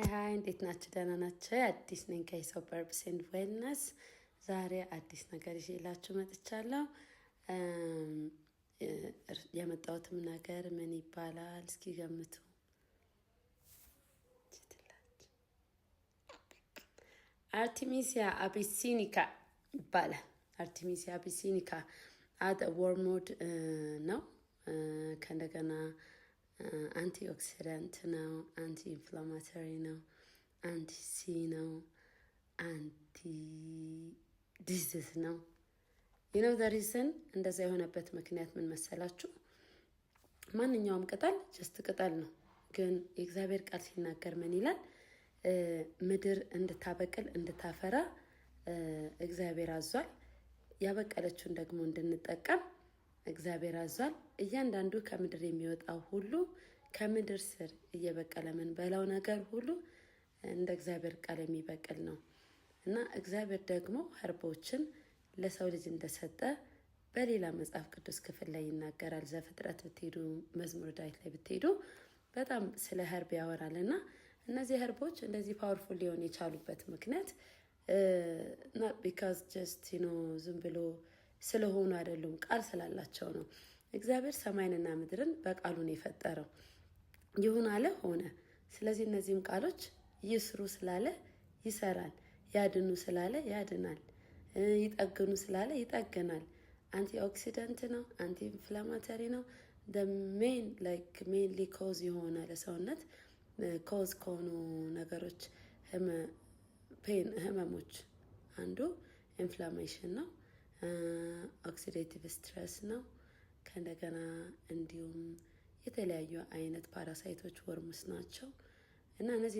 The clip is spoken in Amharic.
Hi፣ እንዴት ናችሁ? ደህና ናችሁ? አዲስ ነኝ ከኢሶ Herbs and Wellness። ዛሬ አዲስ ነገር ይዤላችሁ መጥቻለሁ። የመጣሁትም ነገር ምን ይባላል? እስኪ ገምቱ። Artemisia abyssinica ይባላል። Artemisia abyssinica አደ wormwood ነው። ከእንደገና antioxidant ነው፣ anti inflammatory ነው፣ anti C ነው፣ anti disease ነው። The reason እንደዛ የሆነበት ምክንያት ምን መሰላችሁ? ማንኛውም ቅጠል just ቅጠል ነው። ግን የእግዚአብሔር ቃል ሲናገር ምን ይላል? ምድር እንድታበቅል እንድታፈራ እግዚአብሔር አዟል። ያበቀለችውን ደግሞ እንድንጠቀም እግዚአብሔር አዟል። እያንዳንዱ ከምድር የሚወጣው ሁሉ፣ ከምድር ስር እየበቀለ ምንበላው ነገር ሁሉ እንደ እግዚአብሔር ቃል የሚበቅል ነው እና እግዚአብሔር ደግሞ herb ኦችን ለሰው ልጅ እንደሰጠ በሌላ መጽሐፍ ቅዱስ ክፍል ላይ ይናገራል። ዘፍጥረት ብትሄዱ፣ መዝሙር ዳዊት ላይ ብትሄዱ በጣም ስለ herb ያወራል እና እነዚህ herb ኦች እንደዚህ powerful ሊሆን የቻሉበት ምክንያት because just ዝም ብሎ ስለሆኑ አይደሉም፣ ቃል ስላላቸው ነው። እግዚአብሔር ሰማይንና ምድርን በቃሉ ነው የፈጠረው። ይሁን አለ፣ ሆነ። ስለዚህ እነዚህም ቃሎች ይስሩ ስላለ ይሰራል፣ ያድኑ ስላለ ያድናል፣ ይጠግኑ ስላለ ይጠግናል። Antioxidant ነው፣ anti inflammatory ነው። Main like mainly cause የሆነ ለሰውነት cause ከሆኑ ነገሮች pain ህመሞች አንዱ inflammation ነው። Oxidative stress ነው። ከእንደገና እንዲሁም የተለያዩ አይነት parasite ኦች፣ worms ናቸው እና እነዚህ